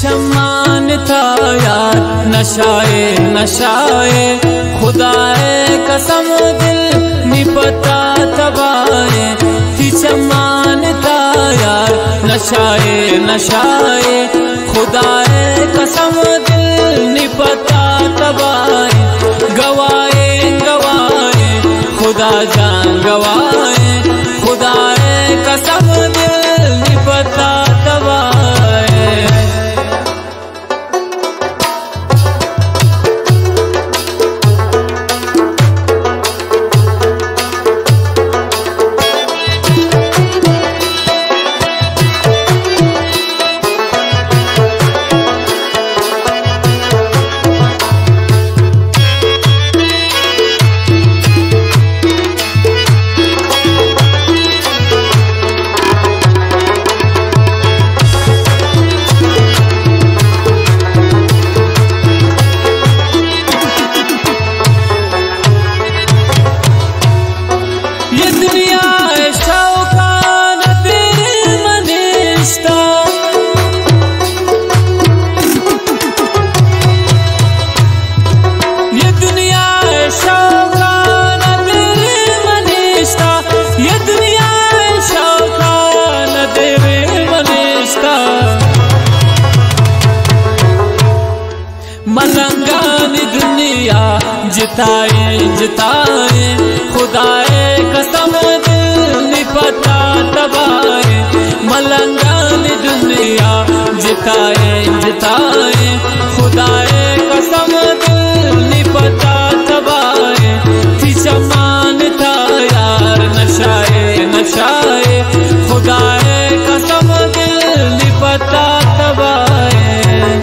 چمان تا یار نشائے، نشائے، خدائے قسم دل نی پتا تبائے۔ تی چمان تا یار نشائے، نشائے، خدائے قسم دل نی پتا تبائے۔ گواہے، گواہے، خدا جان گواہے، خدائے قسم دل نی پتا تبائے۔ یہ دنیا ءِ شوقاں ءَ دل منشتہ۔ یہ دنیا ءِ شوقاں ءَ دل منشتہ۔ یہ دنیا ءِ شوقاں ءَ دل منشتہ۔ ملنگانی دنیا جتائیں، جتائیں، خدائے قسم دل نی پتا تبائیں۔ ملنگانی دنیا جتائیں، جتائیں، خدائے قسم دل نی پتا تبائیں۔ تی چمان تا یار نشائے، نشائے، خدائے قسم دل نی پتا تبائیں۔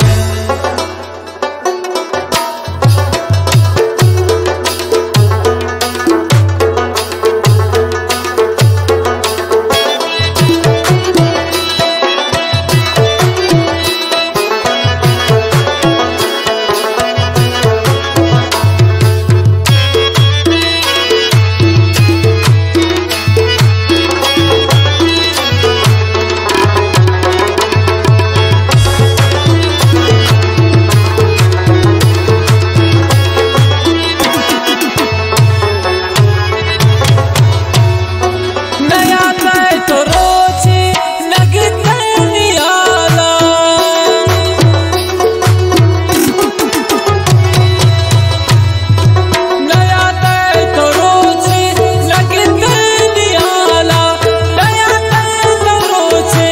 نیاتئے تو روچے نگتئے نیالا۔ نیاتئے تو روچے نگتئے نیالا۔ نیاتئے تو روچے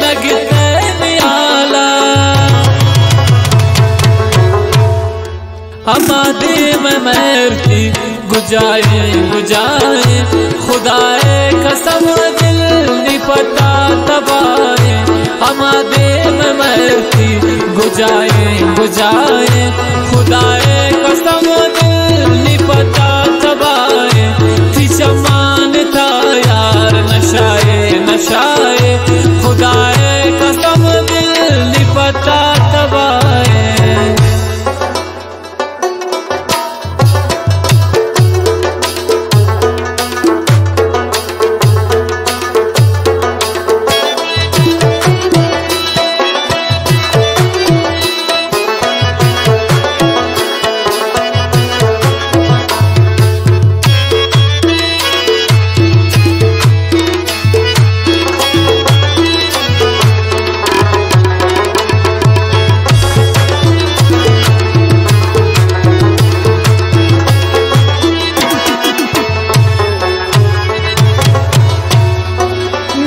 نگتئے نیالا۔ ہما دیم ءِ مہر تی گجائیں، گجائیں، خدائے قسم دل نی پتا تبائیں۔ ہما دیم ءِ مہر تی گجائیں، گجائیں، خدائے قسم دل نی پتا تبائیں۔ تی چمان تا یار نشائے، نشائے، خدائے قسم دل نی پتا تبائیں۔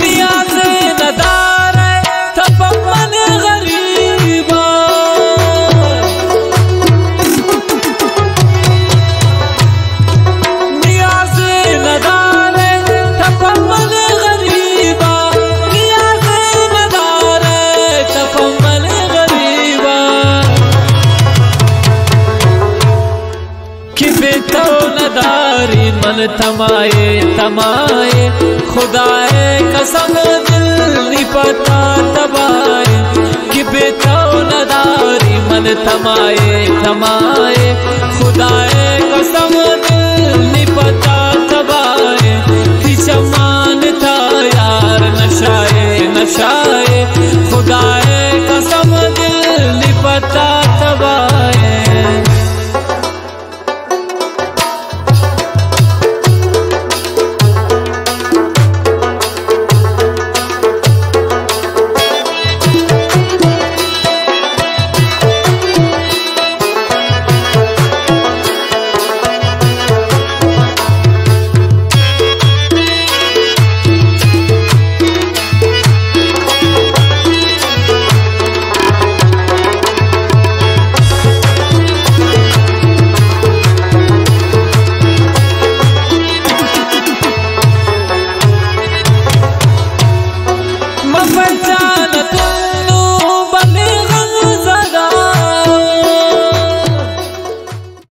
نیاز ندارے تپ من غریبا۔ نیاز ندارے تپ من غریبا۔ نیاز ندارے تپ من غریبا۔ کہ بے تو نداری من تمائے، تمائے، خدائے قسم دل نی پتا تبائے۔ کہ بے تو نداری من تمائے، تمائے، خدائے قسم